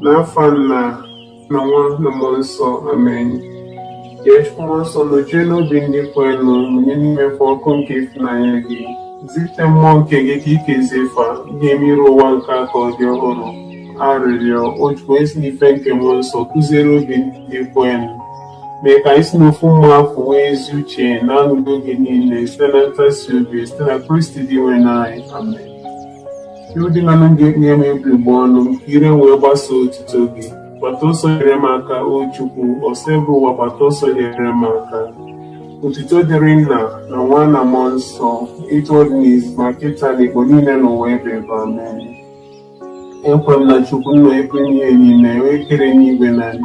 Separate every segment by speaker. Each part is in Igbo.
Speaker 1: N'afa Nna na Nwa na Mmụọ Nsọ, amen. Jee Chukwu Mmụọ Nsọ nọchie n'obi ndị kwenụ, mụnye n'ime fa ọkụ nke ịfụnanya gị. Zite mmụọ nke gị ka ikezie fa, ga-emere ụwa nke a ka ọ dị ọhụrụ. Arịrịọ, o Chukwu onye si n'ife nke Mmụọ Nsọ kụziere obi ndị kwenụ, mee ka anyị si n'ofu mmụọ afọ nwee ezi uche na aṅụrị oge niile site na ntasi obi site na Kristi Dinwenụ anyị. Amen. Iwu dị na ga-ekpughe m egbugbere ọnụ m ka ire m wee gbasoo otuto gị. Gbata ọsọ nyere m aka, o Chukwu, Osebụrụwa, gbata ọsọ nyere m aka. Otuto dịrị Nna na Nwa na Mmụọ Nsọ, etu ọ dị n'izu ma kịta na igbo niile n'ụwa ebe ebe. Amen. Ekwe m na Chukwu Nna pụrụ ime ihe niile, onye kere eluigwe na ala,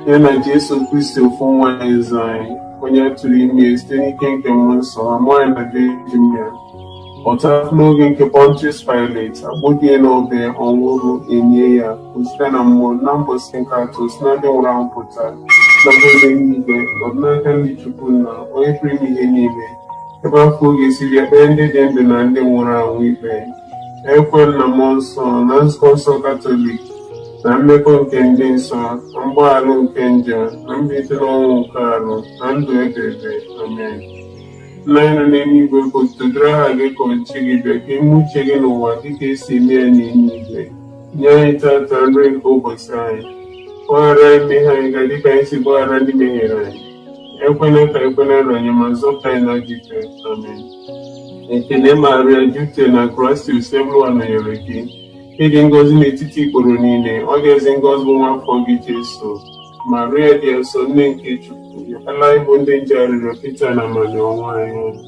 Speaker 1: ya na Jesu Kristi ofu nwa ya eze anyị, onye a tụrụ ime site n'ike nke Mmụọ Nsọ, amụọ ya na Virgin Mary. Ọ taa afụfụ n'oge nke Pontius Pilate, agbọgie n'obe, ọ nwụrụ, enye ya, o site na mmụọ na mbọsị nke atọ si na ndị nwụrụ anwụ pụta, nọdụ n'eluigwe, nọdụ n'aka nri Chukwu Nna, onye pụrụ ime ihe niile, ebe afụ ọ ga-esi bịa kpee ndị dị ndụ na ndị nwụrụ anwụ ikpe. Ekwe m na Mmụọ Nsọ na Nzukọ Nsọ Katọlik na mmekọ nke ndị nsọ na mgbaghalụ nke njọ na mbilite n'ọnwụ nke arụ na ndụ ebe ebe. Amen. Nna anyị nọ n'eluigwe, ka otuto dịrị aha gị, ka ọchịchị gị bịa, ka eme uche gị n'ụwa dịka esi eme ya n'eluigwe. Nye anyị tata nri nke ụbọchị anyị. Gbaghara anyị mmehie anyị ga dịka anyị si gbaghara ndị mehiere anyị. Ekwela ka ekwela nranye ma zọpụta anyị n'ajọ ife. Amen. Ekele Maria, jupụtara na grasia, Osebụrụwa nọnyere gị. Ịdị ngọzi n'etiti ikporo niile, ọ dị ezi ngọzi bụ nwa afọ gị Jesu. Maria dị nsọ, nne nke Chukwu, yọọla anyị bụ ndị njọ arịrịọ kịta na amanị ọnwụ anyị.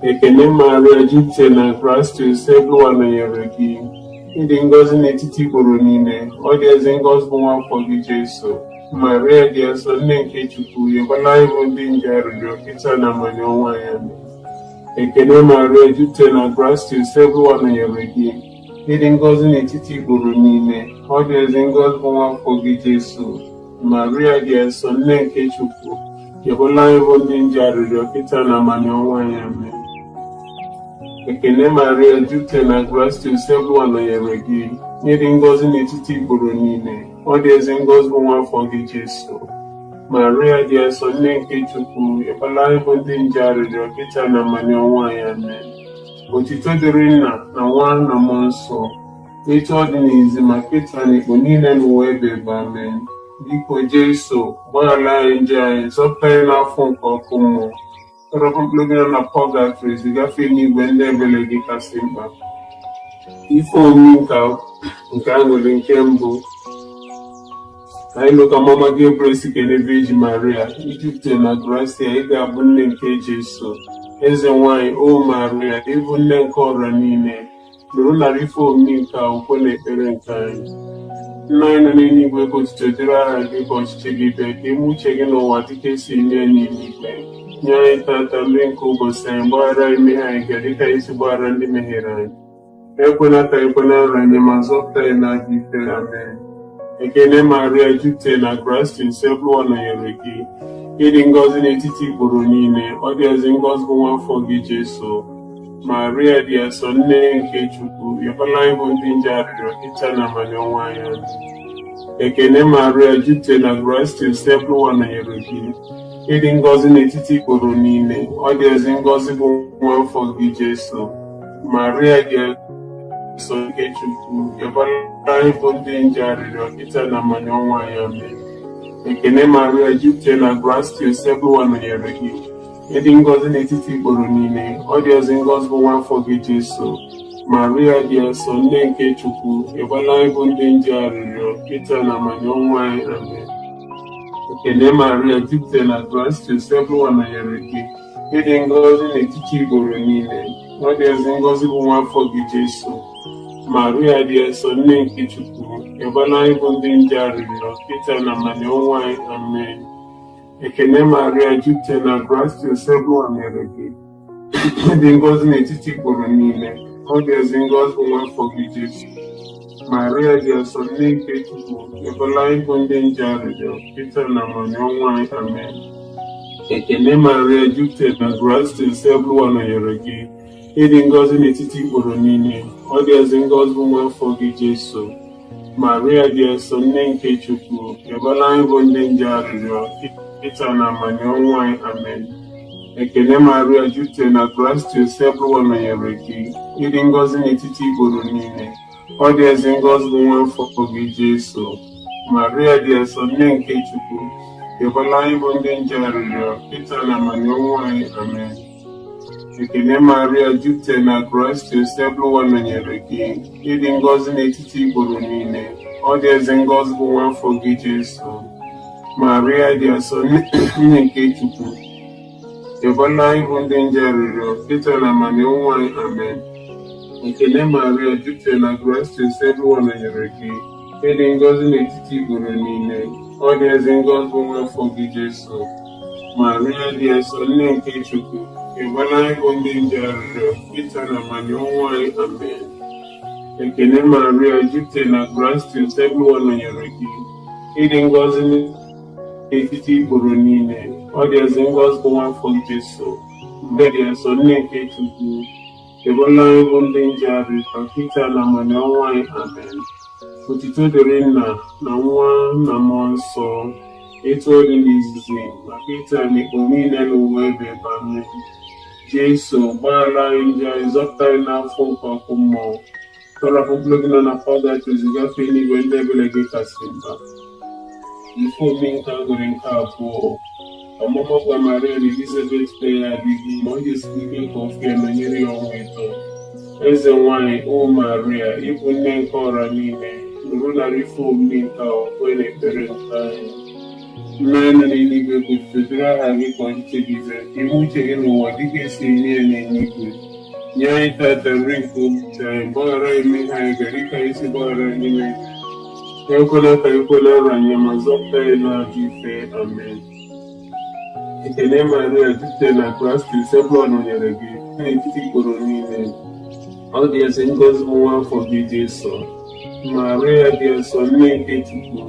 Speaker 1: Ekele Maria, jupụtara na grasia, Osebụrụwa nọnyere gị. Ịdị ngọzi n'etiti ikporo niile, ọ dị ezi ngọzi bụ nwa afọ gị Jesu. Maria dị nsọ, nne nke Chukwu, yọọla anyị bụ ndị njọ arịrịọ kịta na amanị ọnwụ anyị. Amen. Ekele Maria, jupụtara na grasia, Osebụrụwa nọnyere gị. Ịdị ngọzi n'etiti ikporo niile, ọ dị ezi ngọzi bụ nwa afọ gị Jesu. Maria dị nsọ, nne nke Chukwu, yọọla anyị bụ ndị njọ arịrịọ kịta na amanị ọnwụ anyị. Amen. Ekele Maria, jupụtara na grasia, Osebụrụwa nọnyere gị. Ịdị ngọzi n'etiti ikporo niile, ọ dị ezi ngọzi bụ nwa afọ gị Jesu. Maria dị nsọ, nne nke Chukwu, yọọla anyị bụ ndị njọ arịrịọ kịta na amanị ọnwụ anyị. Amen. Otito dịrị Nna na Nwa na Mmụọ Nsọ, etu ọ dị n'izi ma kịta na ikpo niile n'ụwa ebe ebe. Amen. Biko Jesu, gbaghara anyị njọ anyị, zọpụta anyị n'afọ nke ọkụ mmụọ. Tọrọpụ mkpụrụ obi nọ na pọgatrị, zigafe n'igwe ndị ebele gị kasị mkpa. Ife omimi nke aṅụrị nke mbụ. Ka anyị lụ ka mmụọ ọma Gabriel si kele Virgin Maria, ijupụtara na grasia, ị ga-abụ nne nke Jesu. Eze nwanyị, o Maria, ịbụ nne nke ọra niile, nụrụ nara ife omimi nke a ukwe na ekpere nke anyị. Nna anyị nọ n'eluigwe, ka otuto dịrị aha gị, ka ọchịchị gị bịa, ka eme uche gị n'ụwa dịka esi eme ya n'eluigwe. Nye anyị tata nri nke ụbọchị anyị, gbaghara anyị mmehie anyị ga dịka anyị si gbaghara ndị mehiere anyị. Ekwela ka ekwela nranye ma zọpụta anyị n'ajọ ife. Amen. Ekele Maria, jupụtara na grasia, Osebụrụwa nọnyere gị. Ịdị ngọzi n'etiti ikporo niile, ọ dị ezi ngọzi bụ nwa afọ gị Jesu. Maria dị nsọ, nne nke Chukwu, yọọla anyị bụ ndị njọ arịrịọ kịta na amanị ọnwụ anyị. Amen. Ekele Maria, jupụtara na grasia, Osebụrụwa nọnyere gị. Ịdị ngọzi n'etiti ikporo niile, ọ dị ezi ngọzi bụ nwa afọ gị Jesu. Maria dị nsọ nke Chukwu, yọọla anyị bụ ndị njọ arịrịọ kịta na amanị ọnwụ anyị. Amen. Ekele Maria, jupụtara na grasia, Osebụrụwa nọnyere gị. Ịdị ngọzi n'etiti ikporo niile, ọ dị ezi ngọzi bụ nwa afọ gị Jesu. Maria dị nsọ, nne nke Chukwu, yọọla anyị bụ ndị njọ arịrịọ kịta na amanị ọnwụ anyị. Amen. Ekele Maria, jupụtara na grasia, Osebụrụwa nọnyere gị. Ịdị ngọzi n'etiti ikporo niile, ọ dị ezi ngọzi bụ nwa afọ gị Jesu. Maria dị nsọ, nne nke Chukwu, yọọla anyị bụ ndị njọ arịrịọ kịta na amanị ọnwụ anyị. Amen. Ekele Maria, jupụtara na grasia, Osebụrụwa nọnyere gị. Ịdị ngọzi n'etiti ikporo niile, ọ dị ezi ngọzi bụ nwa afọ gị Jesu. Maria dị nsọ, nne nke Chukwu, yọọla anyị bụ ndị njọ arịrịọ kịta na amanị ọnwụ anyị. Amen. Ekele Maria, jupụtara na grasia, Osebụrụwa nọnyere gị. Ịdị ngọzi n'etiti ikporo niile, ọ dị ezi ngọzi bụ nwa afọ gị Jesu. Maria dị nsọ, nne nke Chukwu, rịọbara anyị bụ ndị njọ arịrịọ, kịta na amani ọnwụ anyị. Amen. Ekele Maria, jupụtara na Kraịst Osebụrụwa nọnyere gị, ịdị ngọzi n'etiti ikporo niile. Ọ dị ezi ngọzi bụ nwa afọ gị, Jesu. Maria dị nsọ, nne nke Chukwu, rịọbara anyị bụ ndị njọ arịrịọ, kịta na amani ọnwụ anyị. Amen. Ekele Maria, jupụtara na Kraịst Osebụrụwa nọnyere gị, ịdị ngọzi n'etiti ikporo niile. Ọ dị ezi ngọzi bụ nwa afọ gị, Jesu. Maria dị nsọ, nne nke Chukwu, rịọbara anyị bụ ndị njọ arịrịọ, kịta na amani ọnwụ anyị. Amen. Ekele Maria, jupụtara na Kraịst Osebụrụwa nọnyere gị, ịdị ngọzi n'etiti ikporo niile. Ọ dị ezi ngọzi bụ nwa afọ gị, Jesu. Maria dị nsọ, nne nke Chukwu, rịọbara anyị bụ ndị njọ arịrịọ, kịta na amani ọnwụ anyị. Amen. Ekele Maria, jupụtara na Kraịst Osebụrụwa nọnyere gị, ịdị ngọzi n'etiti ikporo niile. Ọ dị ezi ngọzi bụ nwa afọ gị, Jesu. Maria dị nsọ, nne nke Chukwu, rịọbara anyị bụ ndị njọ arịrịọ, kịta na amani ọnwụ anyị. Amen. Otuto dịrị Nna na Nwa na Mmụọ Nsọ, etu ọ dị n'izizi, ma kịta na ikpo niile n'ụwa ebe ebe. Amen. Jesu, gbaghara anyị njọ anyị, zọpụta anyị n'afọ nke ọkụ mmụọ, tọrapụ mkpụrụ gị nọ na pọgatọri gafee n'igwe ndị ebere gị kasị mkpa. Ife omimi nke agụrụ nke abụọ, ọmụmụ gwa Maria na Elizabeth kpe ya adịghị ma ọ ga-esi ike ka ofe ya nọnyere ya ọnwa 3. Eze nwanyị, O Maria, ịbụ nne nke ọra niile, nụrụ narị ife omimi nke a okwe na ekpere nke anyị. Nna anyị nọ n'eluigwe, ka otuto dịrị aha gị, ka ọchịchị gị bịa, ka ime uche gị n'ụwa dịka esi eme ya n'eluigwe. Nye anyị tata nri nke ụbọchị anyị, gbaghara anyị mmehie anyị ga dịka anyị si gbaghara ndị mmehie. Ekwela ka ekwela anyị ma zọpụta anyị n'ajọ ife. Amen. Ekele Maria, jupụtara na Kraịst Osebụrụwa nọnyere gị n'etiti ikporo niile. Ọ dị ezi ngọzi bụ nwa afọ gị, Jesu. Maria dị nsọ, nne nke Chukwu,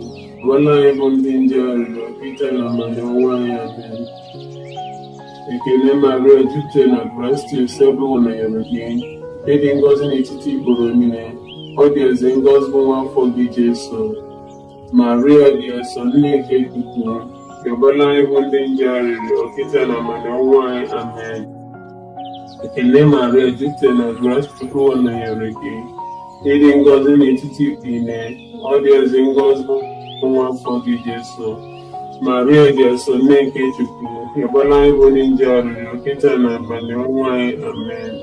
Speaker 1: rịọrọ anyị bụ ndị njọ arịrịọ, kịta na amani ọnwụ anyị. Amen. Ekele Maria, jupụtara na Kraịst Osebụrụwa nọnyere gị, ịdị ngọzi n'etiti ikporo niile. Ọ dị ezi ngọzi bụ nwa afọ gị, Jesu. Maria dị nsọ, nne nke Chukwu, rịọbara anyị bụ ndị njọ arịrịọ, kịta na amani ọnwụ anyị. Amen. Ekele Maria, jupụtara na Kraịst Chukwu nọnyere gị, ịdị ngọzi n'etiti niile. Ọ dị ezi ngọzi bụ nwa afọ gị, Jesu. Maria dị nsọ, nne nke Chukwu, rịọbara anyị bụ ndị njọ arịrịọ, kịta na abalị ọnwụ anyị. Amen.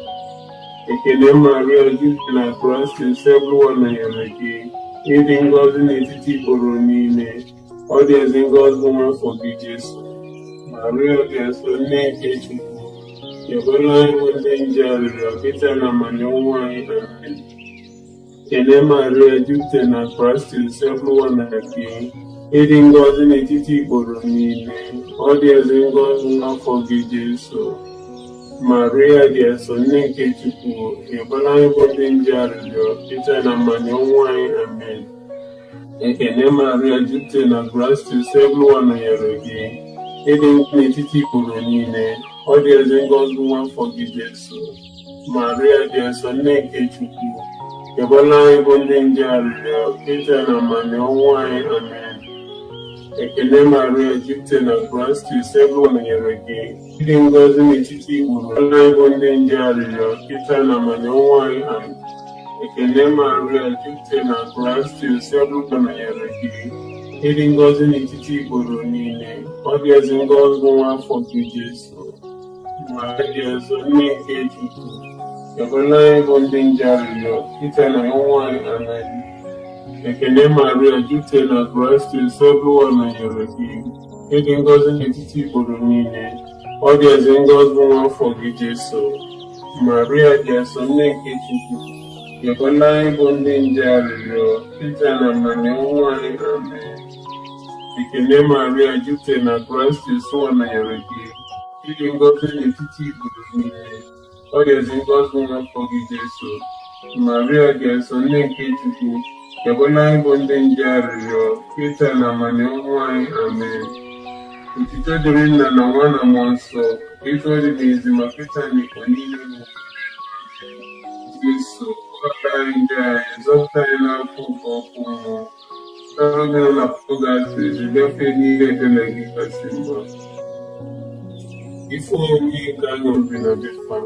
Speaker 1: Ekele Maria, jupụtara na Kraịst Osebụrụwa nọnyere gị, ịdị ngọzi n'etiti ikporo niile. Ọ dị ezi ngọzi bụ nwa afọ gị, Jesu. Maria dị nsọ, nne nke Chukwu, rịọbara anyị bụ ndị njọ arịrịọ, kịta na abalị ọnwụ anyị. Amen. Ekele Maria, jupụtara na Kraịst Osebụrụwa nọnyere gị, ịdị ngọzi n'etiti ikporo niile. Ọ dị ezi ngọzi nwa afọ gị, Jesu. Maria dị nsọ, nne nke Chukwu, rịọbara anyị bụ ndị njọ arịrịọ, kịta na abalị ọnwụ anyị. Amen. Ekele Maria, jupụtara na Kraịst Osebụrụwa nọnyere gị, ịdị n'etiti ikporo niile. Ọ dị ezi ngọzi nwa afọ gị, Jesu. Maria dị nsọ, nne nke Chukwu, rịọbara anyị bụ ndị njọ arịrịọ, kịta na abalị ọnwụ anyị. Amen. Ekele Maria, jupụtara na Kraịst Osebụrụwa nọnyere gị, ịdị ngọzi n'etiti ikporo anyị bụ ndị njọ arịrịọ, kịta na abalị ọnwụ anyị. Amen. Ekele Maria, jupụtara na Kraịst Osebụrụwa nọnyere gị, ịdị ngọzi n'etiti ikporo niile. Ọ dị ezi ngọzi bụ nwa afọ gị, Jesu. Maria dị nsọ, nne nke Chukwu, rịọbara anyị bụ ndị njọ arịrịọ, kịta na ọnwụ anyị. Amen. Ekele Maria, jupụtara na Kraịst Osebụrụwa nọnyere gị, ịdị ngọzi n'etiti ikporo niile. Ọ dị ezi ngọzi bụ nwa afọ gị, Jesu. Maria dị nsọ, nne nke Chukwu, rịọbara anyị bụ ndị njọ arịrịọ, kịta na abalị ọnwụ anyị. Amen. Ekele Maria, jupụtara na Kraịst Osebụrụwa nọnyere gị, ịdị ngọzi n'etiti ikporo niile. Ọ dị ezi ngọzi bụ nwa afọ gị, Jesu. Maria dị nsọ, nne nke Chukwu, rịọbara anyị bụ ndị njọ arịrịọ, kịta na abalị ọnwụ anyị. Amen. Otuto dịrị Nna na Nwa na Mmụọ Nsọ, etu ọ dị n'izizi ma kịta na ikpo niile n'ụwa. Jesu. Gbaghara anyị njọ anyị, zọpụta anyị n'afọ nke ọkụ mmụọ. Dọrọ ndị nọ na pọgatọrị gafee n'ihe ebere gị kasị mma. Ife omimi nke aṅụrị na befa.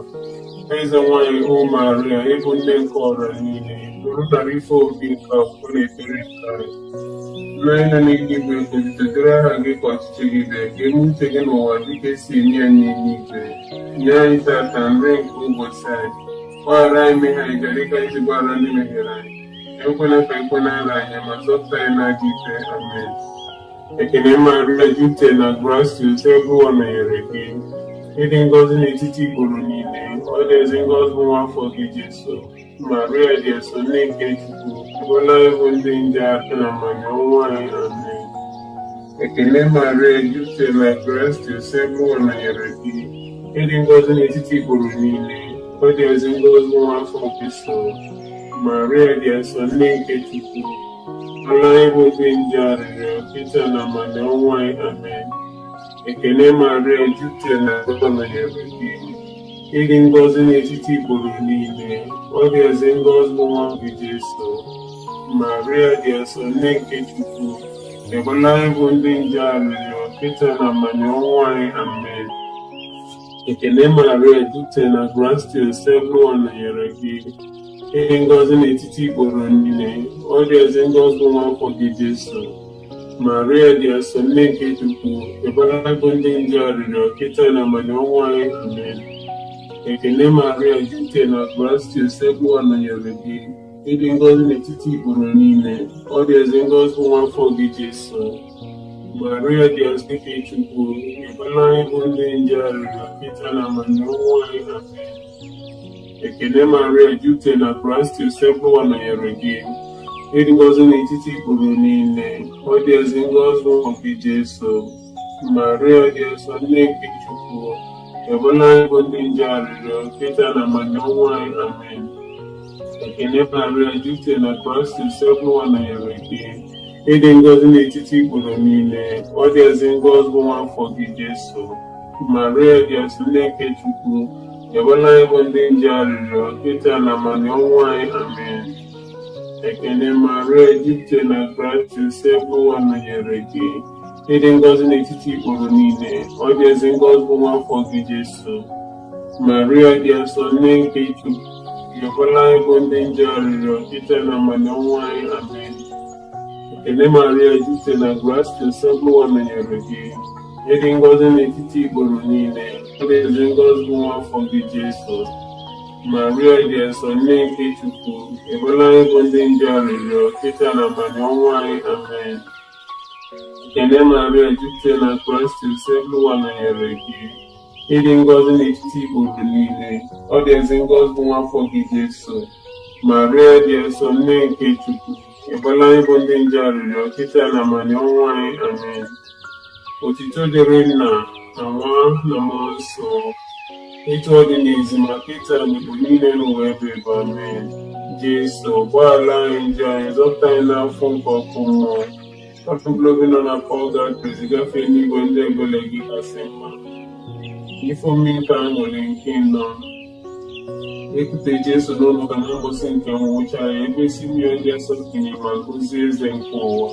Speaker 1: Eze nwanyị O Maria, ịbụ nne nke ọra niile, nụrụ narị ife omimi nke akwụkwọ na ekpere nke anyị. Nna anyị nọ n'eluigwe, ka otuto dịrị aha gị, ka ọchịchị gị bịa, ka eme uche gị n'ụwa dịka esi eme ya n'eluigwe. Nye anyị tata nri nke ụbọchị anyị. Gbaghara anyị mmehie anyị ga dịka anyị si gbaghara ndị mehiere anyị. Ekwela ka ekwe n'ala anyị, ma zọpụta anyị n'ajọ ife. Amen. Ekene Maria, jupụtara na grasia, Osebụrụwa nọnyere gị. Ịdị ngọzi n'etiti ikporo niile, ọ dị ezi ngọzi bụ nwa afọ gị Jesu. Maria dị nsọ, nne nke Chukwu, bụla ịbụ ndị nje aka na mmanya ọnwụ anyị. Amen. Ekele Maria, jupụtara na grasia, Osebụrụwa nọnyere gị. Ịdị ngọzi n'etiti ikporo niile, ọ dị ezi ngọzi bụ nwa afọ Jesu. Maria dị nsọ, nne nke Chukwu, bụla ịbụ ndị nje arịrịọ kịta na mmanya ọnwụ anyị. Amen. Ekele Maria, jupụtara na grasia nọnyere gị. Ịdị ngọzi n'etiti ikporo niile, ọ dị ezi ngọzi bụ nwa gị Jesu. Maria dị nsọ, nne nke Chukwu, ebula ịbụ ndị nje arịrịọ kịta na mmanya ọnwụ anyị. Amen. Ekele Maria, jupụtara na grasia, Osebụrụwa nọnyere gị. Ịdị ngọzi n'etiti ikporo niile, ọ dị ezi ngọzi bụ nwa afọ gị Jesu. Maria dị nsọ, nne nke Chukwu, ebula ịbụ ndị nje arịrịọ kịta na mmanya ọnwụ anyị. Amen. Ekele Maria, jupụtara na grasia, Osebụrụwa nọnyere gị. Ịdị ngọzi n'etiti ikporo niile, ọ dị ezi ngọzi bụ nwa afọ gị Jesu. Maria dị nsọ nke Chukwu, ebula ịbụ ndị nje arịrịọ kịta na mmanya ọnwụ anyị. Amen. Ekele Maria, jupụtara na grasia, Osebụrụwa nọnyere gị. Ịdị ngọzi n'etiti ikporo niile, ọ dị ezi ngọzi bụ nwa gị Jesu. Maria dị nsọ, nne nke Chukwu, ebula ịbụ ndị nje arịrịọ kịta na mmanya ọnwụ anyị. Amen. Ekele Maria, jupụtara na grasia, Osebụrụwa nọnyere gị. Ịdị ngọzi n'etiti ikporo niile, ọ dị ezi ngọzi bụ nwa afọ gị Jesu. Maria dị nsọ, nne nke Chukwu, ebula ịbụ ndị nje arịrịọ kịta na mmanya ọnwụ anyị. Amen. Ekele Maria, jupụtara na grasia, Osebụrụwa nọnyere gị. Ịdị ngọzi n'etiti ikporo niile, ọ dị ezi ngọzi bụ nwa afọ gị Jesu. Maria dị nsọ, nne nke Chukwu, ebula ịbụ ndị nje arịrịọ kịta na mmanya ọnwụ anyị. Amen. Ekele Maria, jupụtara na grasia, Osebụrụwa nọnyere gị. Ịdị ngọzi n'etiti ikporo niile, ọ dị ezi ngọzi bụ nwa afọ gị Jesu. Maria dị nsọ, nne nke Chukwu, ebula ịbụ ndị nje arịrịọ kịta na mmanya ọnwụ anyị. Amen. Ekele Maria, jupụtara na grasia, Osebụrụwa nọnyere gị. Ịdị ngọzi n'etiti ikporo niile, ọ dị ezi ngọzi bụ nwa afọ gị Jesu. Maria dị nsọ, nne nke Chukwu, ebula ịbụ ndị nje arịrịọ kịta na mmanya ọnwụ anyị. Amen. Otito dịrị Nna na Nwa na Mmụọ Nsọ, etu ọ dị n'izu ma kịta na mgbe niile n'ụwa ebe ebe. Amen. Jesu, gbaghara anyị njọ anyị, zọpụta anyị n'afọ nke ọkụ mmụọ. Mkpụrụ obi nọ na pọgatọrị gafee n'igwe ndị ebere gị kasị mma. Ife omimi nke aṅụrị nke nọ. Ekute Jesu n'ụlọ ụka na mbọsị nke ngwụcha ya, ebe Simeon dị nsọ tinye ma gọzie eze nke ụwa.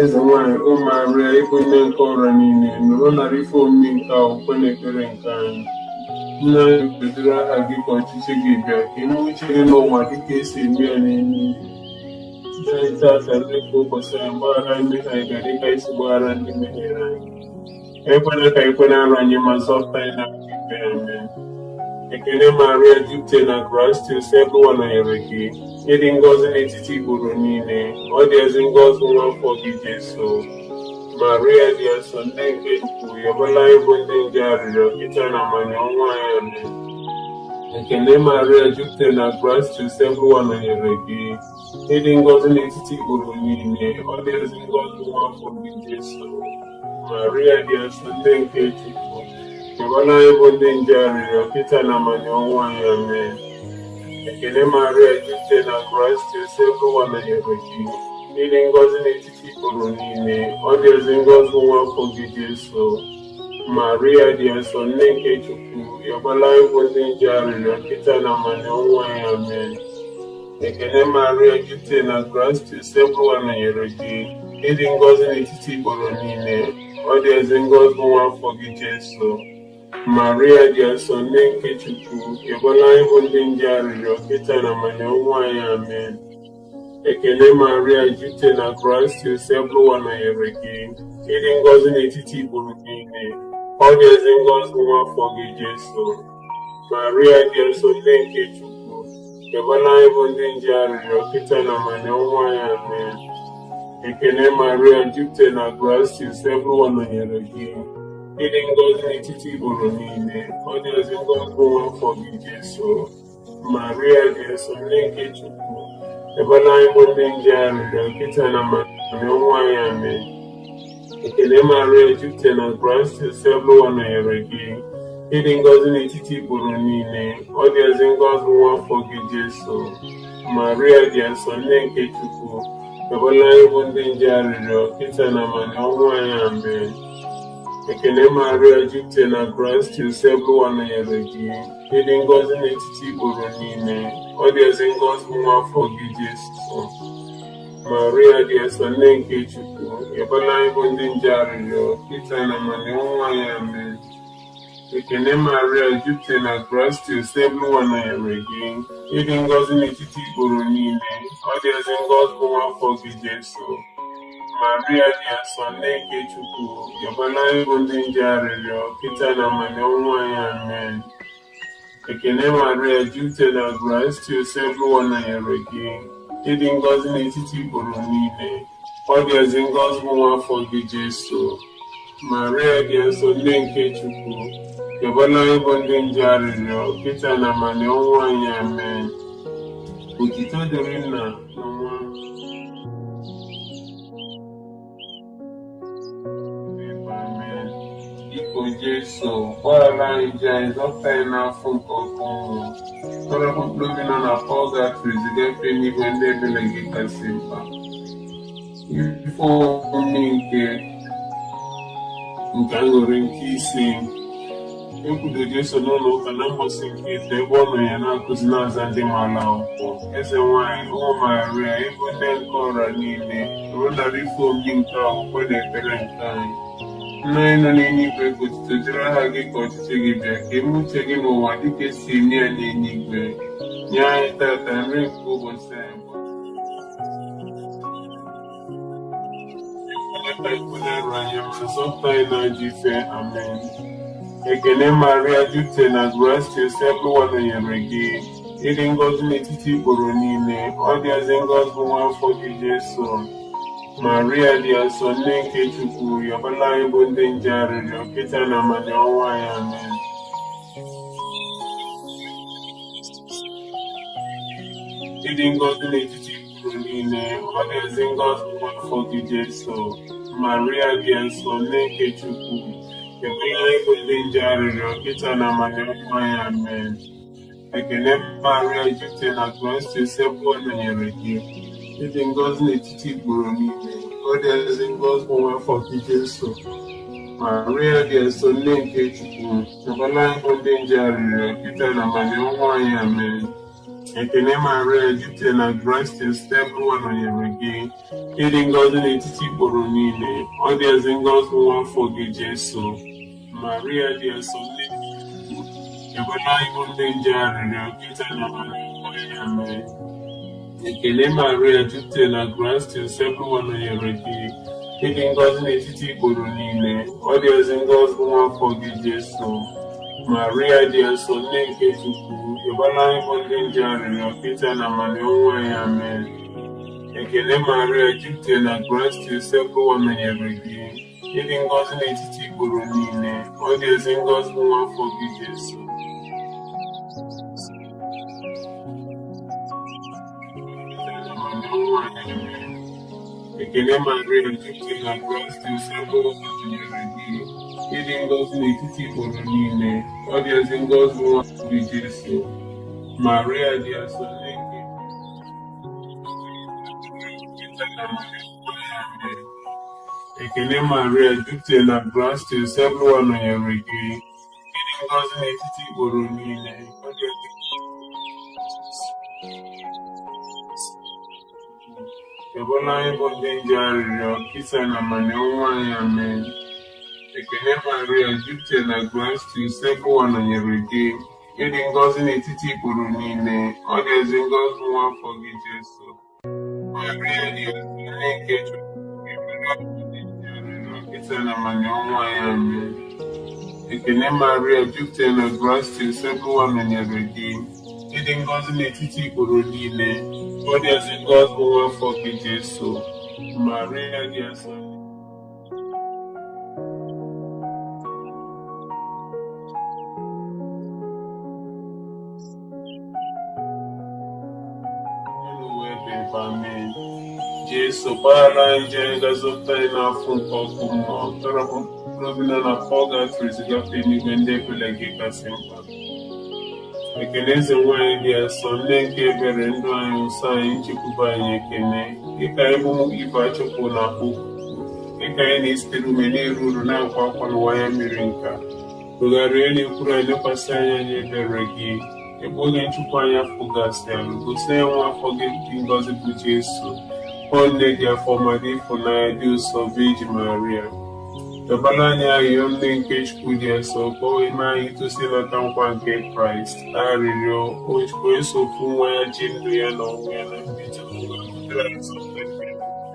Speaker 1: Eze nwanyị, O Maria, ịbụ nne nke ọra niile, nụrụ narị ife omimi nke okwukwe na ekpere nke anyị. Nna anyị, kwedịrị aha gị, ka ọchịchị gị bịa, ka eme uche gị n'ụwa dịka esi eme ya n'eluigwe. Nye anyị tata nri nke ụbọchị anyị, gbaghara anyị mmehie anyị ga dịka anyị si gbaghara ndị mehiere anyị. Ekwela ka ekwe na-arụ anyị, ma zọpụta anyị n'aka ikpe. Amen. Ekele Maria, jupụtara na grasia, Osebụrụwa nọnyere gị. Ịdị ngọzi n'etiti ikporo niile, ọ dị ezi ngọzi nwa afọ gị Jesu. Maria dị nsọ, nne nke Chukwu, yọbala ịbụ ndị nje arịrịọ kịta na mmanya ọnwụ anyị. Amen. Ekele Maria, jupụtara na grasia, Osebụrụwa nọnyere gị. Ịdị ngọzi n'etiti ikporo niile, ọ dị ezi ngọzi nwa afọ gị Jesu. Maria dị nsọ, nne nke Chukwu, yọbala ịbụ ndị nje arịrịọ kịta na mmanya ọnwụ anyị. Amen. Ekele Maria, jupụtara na grasia, Osebụrụwa nọnyere gị. Ịdị ngọzi n'etiti ikporo niile, ọ dị ezi ngọzi nwa afọ gị Jesu. Maria dị nsọ, nne nke Chukwu, yọbala ịbụ ndị nje arịrịọ kịta na mmanya ọnwụ anyị. Amen. Ekele Maria, jupụtara na gratia, Osebụrụwa nọnyere gị. Ịdị ngọzi n'etiti ikporo niile, ọ dị ezi ngọzi bụ nwa afọ gị Jesu. Maria dị nsọ, nne nke Chukwu, ịbụla anyị bụ ndị nje arịrịọ kịta na manya ọnwụ anyị. Amen. Ekele Maria, jupụtara na gratia, Osebụrụwa nọnyere gị. Ịdị ngọzi n'etiti ikporo niile, ọ dị ezi ngọzi bụ nwa afọ gị Jesu. Maria dị nsọ, nne nke Chukwu, ịbụla anyị bụ ndị nje arịrịọ kịta na manya ọnwụ anyị. Amen. Ekele Maria, jupụtara na gratia, Osebụrụwa nọnyere gị. Ịdị ngọzi n'etiti ikporo niile, ọ dị ezi ngọzi bụ nwa afọ gị Jesu. Maria dị nsọ, nne nke Chukwu, ịbụla anyị bụ ndị nje arịrịọ kịta na manya ọnwụ anyị. Amen. Ekele Maria, jupụtara na gratia, Osebụrụwa nọnyere gị. Ịdị ngọzi n'etiti ikporo niile, ọ dị ezi ngọzi bụ nwa afọ gị Jesu. Maria dị nsọ, nne nke Chukwu, ịbụla anyị bụ ndị nje arịrịọ kịta na manya ọnwụ anyị. Amen. Ekele Maria, jupụtara na gratia, Osebụrụwa nọnyere gị. Ịdị ngọzi n'etiti ikporo niile, ọ dị ezi ngọzi bụ nwa afọ gị Jesu. Maria dị nsọ, nne nke Chukwu, ịbụla anyị bụ ndị nje arịrịọ kịta na manya ọnwụ anyị. Amen. Ekele Maria, jupụtara na gratia, Osebụrụwa nọnyere gị. Ịdị ngọzi n'etiti ikporo niile, ọ dị ezi ngọzi bụ nwa afọ gị Jesu. Maria dị nsọ, nne nke Chukwu, ịbụla anyị bụ ndị nje arịrịọ kịta na manya ọnwụ anyị. Amen. Ekele Maria, jupụtara na gratia, Osebụrụwa nọnyere gị. Ịdị ngọzi n'etiti ikporo niile, ọ dị ezi ngọzi bụ nwa afọ gị Jesu. Maria dị nsọ, nne nke Chukwu, ịbụla anyị bụ ndị nje arịrịọ kịta na manya ọnwụ anyị. Amen. Otito dịrị Nna na Nwa Amen. Biko Jesu, gbaghara anyị njọ anyị, zọpụta anyị n'afọ nke ọkụ mmụọ. Tọrọpụ mkpụrụ obi nọ na pọgatọrị zigafe n'igwe ndị ebere gị kasị mkpa. Ife omume nke nke aṅụrị nke ise. Ekwudo Jesu n'ụlọ ụka na mbọsị nke ito ebe ọ nọ ya na-akụzi na-aza ndị maara akwụkwọ. Eze nwanyị, ụmụ Maria, ịbụ nne nke ọra niile, ruo narị ife omimi nke akwụkwọ na ekpere nke anyị. Nna anyị nọ n'eluigwe, ka otuto dịrị aha gị, ka ọchịchị gị bịa, ka eme uche gị n'ụwa dịka esi eme ya n'eluigwe. Nye anyị tata nri nke ụbọchị anyị. Ekwela ka ikpe na-eru anyị ma zọpụta anyị n'ajọ ife. Amen. Ekele Maria, jupụtara na gratia, Osebụrụwa nọnyere gị. Ịdị ngọzi n'etiti ikporo niile, ọ dị ezi ngọzi bụ nwa afọ gị Jesu. Maria dị nsọ, nne nke Chukwu, yọbala anyị bụ ndị nje arịrịọ kịta na manya ọnwụ anyị. Amen. Ịdị ngọzi n'etiti ikporo niile, ọ dị ezi ngọzi bụ nwa afọ gị Jesu. Maria dị nsọ, nne nke Chukwu, yọbala anyị bụ ndị nje arịrịọ kịta na manya ọnwụ anyị. Amen. Ekele Maria, jupụtara na gratia, Osebụrụwa nọnyere gị. Ịdị ngọzi n'etiti ikporo niile, ọ dị ezi ngọzi bụ nwa afọ gị Jesu. Maria dị nsọ, nne nke Chukwu, yọbala anyị bụ ndị nje arịrịọ kịta na manya ọnwụ anyị. Amen. Ekele Maria, jupụtara na gratia, Osebụrụwa nọnyere gị. Ịdị ngọzi n'etiti ikporo niile, ọ dị ezi ngọzi bụ nwa afọ gị Jesu. Maria dị nsọ, nne nke Chukwu, yọbala anyị bụ ndị nje arịrịọ kịta na manya ọnwụ anyị. Amen. Ekele Maria, jupụtara na gratia, Osebụrụwa nọnyere gị. Ịdị ngọzi n'etiti ikporo niile, ọ dị ezi ngọzi bụ nwa afọ gị Jesu. Maria dị nsọ, nne nke Chukwu, yọbala anyị bụ ndị nje arịrịọ kịta na manya ọnwụ anyị. Amen. Ekele Maria, jupụtara na gratia, Osebụrụwa nọnyere gị. Ịdị ngọzi n'etiti ikporo niile, ọ dị ezi ngọzi bụ nwa afọ gị Jesu. Ekele Maria, jupụtara na gratia, Osebụrụwa nọnyere gị. Ịdị ngọzi n'etiti ikporo niile, ọ dị ezi ngọzi bụ nwa afọ gị Jesu. Maria dị nsọ, nne nke Ekele Maria, jupụtara na gratia, Osebụrụwa nọnyere gị. Ịdị ngọzi n'etiti ikporo niile, ọ dị ezi Rịọbara anyị bụ ndị njọ arịrịọ, kịta na mgbe ọnwụ anyị. Amen. Ekene Maria, jupụtara na gratia, Osebụrụwa nọnyere gị. Ị dị ngọzi n'etiti ikporo niile, ọ dị ezi ngọzi nwa afọ gị Jesu. Maria dị nsọ, nne nke Chukwu, rịọbara anyị bụ ndị njọ arịrịọ, kịta na mgbe ọnwụ anyị. Amen. Ekene Maria, jupụtara na gratia, Osebụrụwa nọnyere gị. Ị dị ngọzi n'etiti ikporo niile, ọ dị ezi ngọzi nwa afọ gị Jesu. Maria dị nsọ, n'ụwa ebe ebe. Amen. Jesu, gbaghara anyị njọ anyị, ga-azọpụta anyị n'afọ nke ọkụ mmụọ, tọrọpụ mkpụrụ obi nọ na pọgatrị zigafe n'igwe ndị ebere gị kasị mkpa. Ekene eze nwanyị dị asọ, nne nke ebere, ndụ anyị, ụsọ anyị, nchekwube anyị, ekene. Dịka anyị bụ ibe achụpụ na akpụ, dịka anyị na-esitere ume na-eru uru na-akwa akwa n'ụwa ya mmiri nka. Tụgharịa n'ekwuru anyị, lekwasị anya anyị ebere gị. Ebe oge nchukwu anyị afọ gasị alụ, gosi anyị nwa afọ gị dị ngọzi bụ Jesu. Ọ nne dị afọ ma dị ịfụnanya dị ụsọ Virgin Maria. Dọbara anyị arịrịọ nne nke Chukwu dị nsọ, ka o wee mee anyị itosi ịnata nkwa nke Kraịst. Arịrịọ o Chukwu eso ofu nwa ya ji ndụ ya na ọnwụ ya na mbilite n'ọnwụ ya butere anyị nzọpụta nke eluigwe.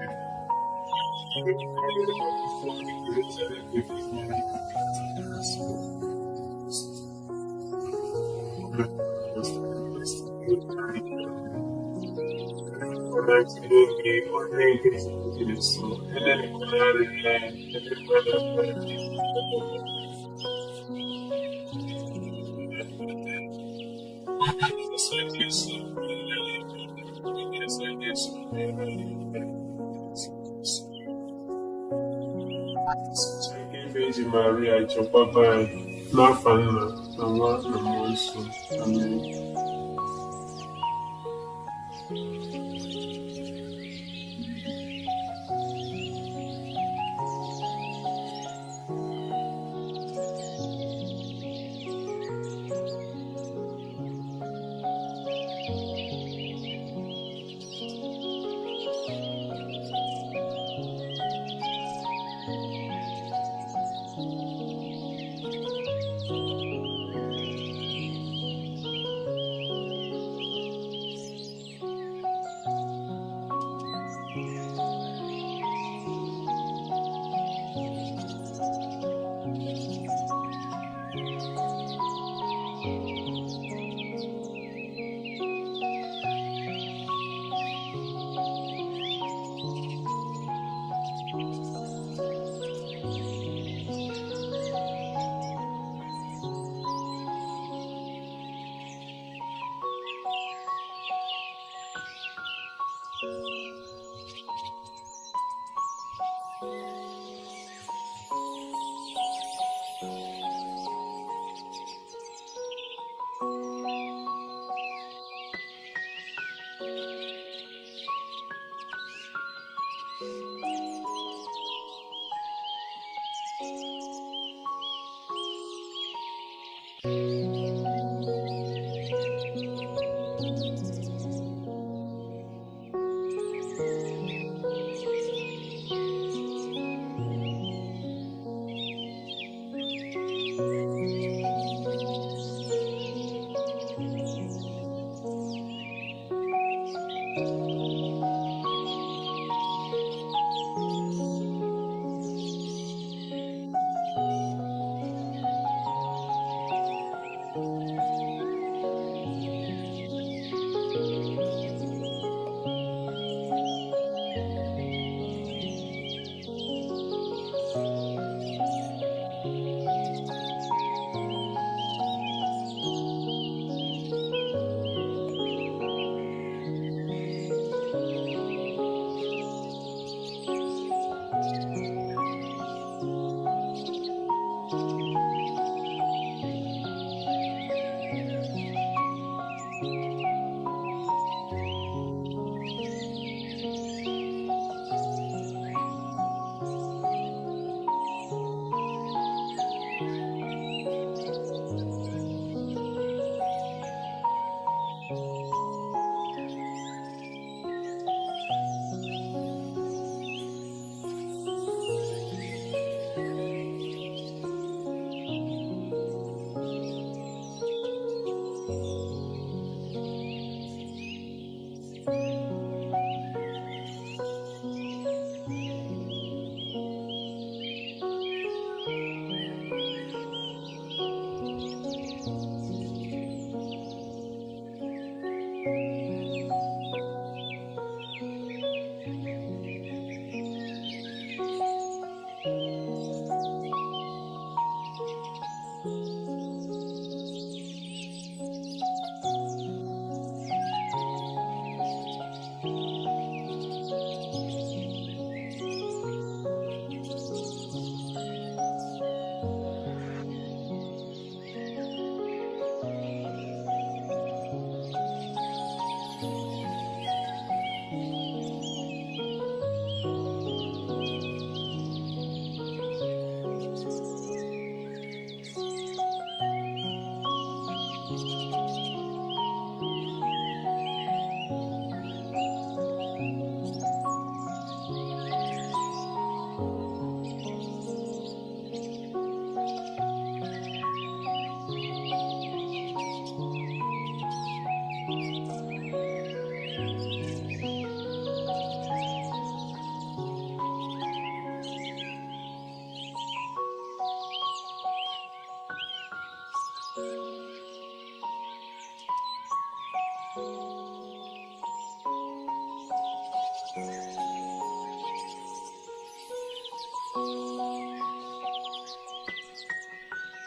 Speaker 1: Virgin Maria, chekwaba anyị n'afa Nna na Nwa na Mmụọ Nsọ. Amen.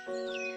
Speaker 1: You.